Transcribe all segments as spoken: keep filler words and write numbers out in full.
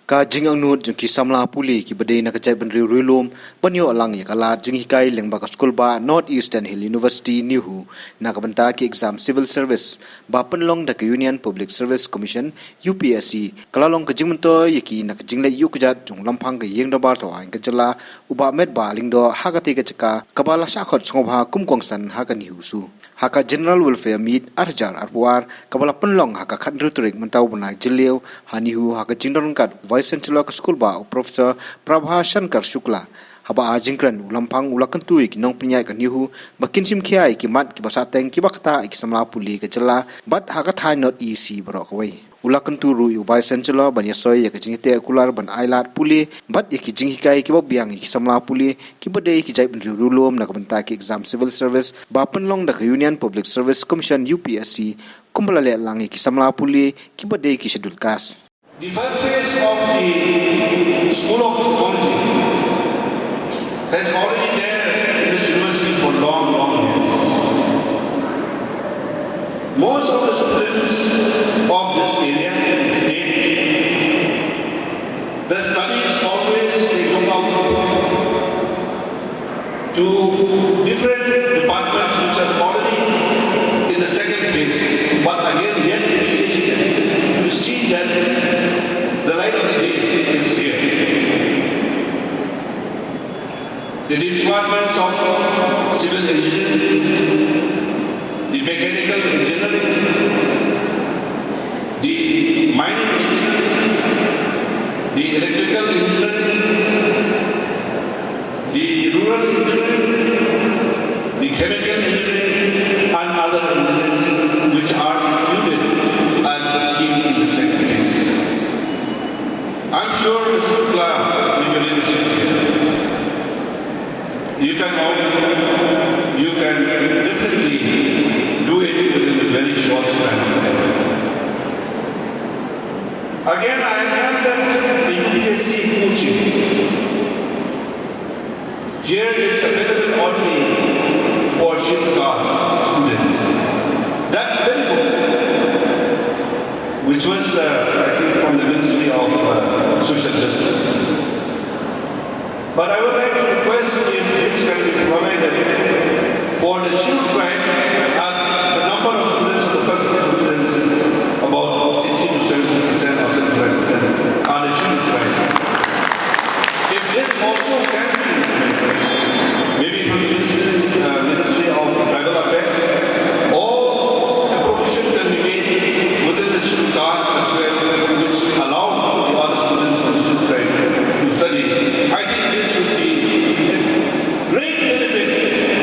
Ka jingangnud jong ki samla pule kiba dei na ka jaitbynriew Ri-lum ban ïoh lang ïa ka lad jinghikai lyngba ka skulbah North Eastern Hill University, NEHU, na ka bynta ki exam civil service ba pynlong da ka Union Public Service Commission, U P S C, ka la long ka jingmyntoi ïa ki na ka jingleit ïuh kjat jong u Lamphang ka Ïing Dorbar Thaw Aiñ ka jylla, u Bah Metbah Lyngdoh, ha katei ka jaka kaba la shah khot sngewbha kum kongsan ha ka NEHUSU. Ha ka General Welfare Meet ar hajar arphew ar kaba la pynlong ha ka khathynriew tarik mynta u bnai Jylliew ha NEHU, ha ka jingdonryngkat u Vice Chancellor ka skulbah, u Professor Prabha Shankar Shukla. Haba ai jingkren, u Lamphang u la kyntu ïa ki nongpynïaid ka NEHU ba kin shim khia ïa ki mat kiba sahteng kiba ktah ïa ki samla pule ka jylla bad ha ka thaiñ North E C baroh kawei. U la kyntu ruh ïa u Vice Chancellor ban ïasoi ïa ka jingïateh kular ban ai lad pule bad ïa ki jinghikai kiba biang ïa ki samla pule kiba dei ki jaitbynriew Ri-lum na ka bynta ki exam civil service ba pynlong da ka Union Public Service Commission, U P S C, kumba la leh lang ïa ki samla pule kiba dei ki Scheduled Caste. The first phase of the School of Technology has already there in this university for long, long years. Most of the students of this area, state, the studies always they look up to different departments which are already in the second phase, but again yet to be initiated, to see that the light of the day is here. The departments of civil engineering, the mechanical engineering, the mining engineering, the electrical engineering, the rural engineering, the chemical engineering, and other engineering which are included as a scheme in the second phase. I'm sure, Mister Shukla, with your leadership here, you can all, you can definitely do it within a very short span of time. Again, I have learned that the U P S C coaching here is available only for Scheduled Caste students. That's very good. Which was, uh, I think, from the Ministry of, uh, Social Justice. But I would like to request if this can be provided for the Scheduled Tribe, as the number of students of the first students is about sixty to seventy percent or seventy-five percent are the Scheduled Tribe. If this also can be implemented, maybe from the Ministry, uh, Ministry of Tribal Affairs, or a provision can be made within the Scheduled Caste as well, which allow the other students from the Scheduled Tribe to study. I think this would be a great benefit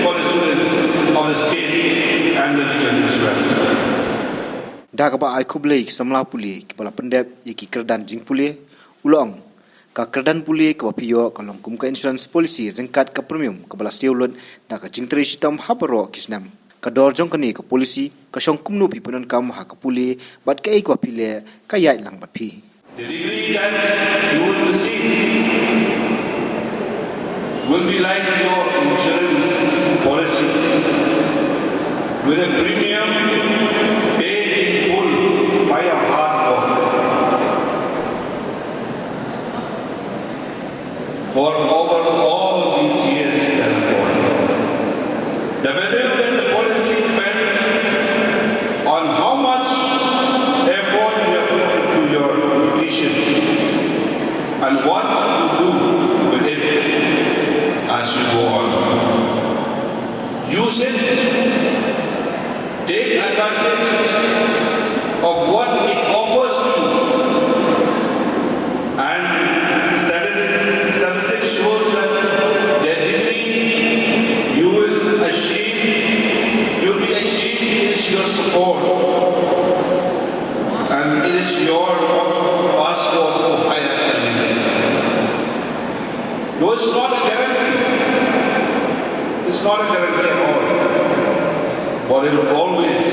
for the students of the state and the region as well. Da kaba ai khublei ki samla pule kiba la pyndep ïa ki kyrdan jingpule, u la ong, ka kyrdan pule kaba phi ïoh ka long kum ka insurance policy ryngkat ka premium kaba la siew lut da ka jingtrei shitom ha baroh ki snem. Ka dor jong kane ka policy ka shong kumno phi pyndonkam ha ka pule bad kaei kaba phi leh ka ïaid lang bad phi. The degree that you will receive will be like your insurance policy, with a premium paid in full by your hard work for over all these years that have gone. The value that the policy depends on how much effort you have put into your education and what you do with it as you go on. Use it, take advantage of what it offers to you. And statistic, statistics shows that the degree you will achieve, you'll be achieved is your support. And it is your also passport to higher earnings. Though it's not a guarantee, it's not a guarantee at all, but it will always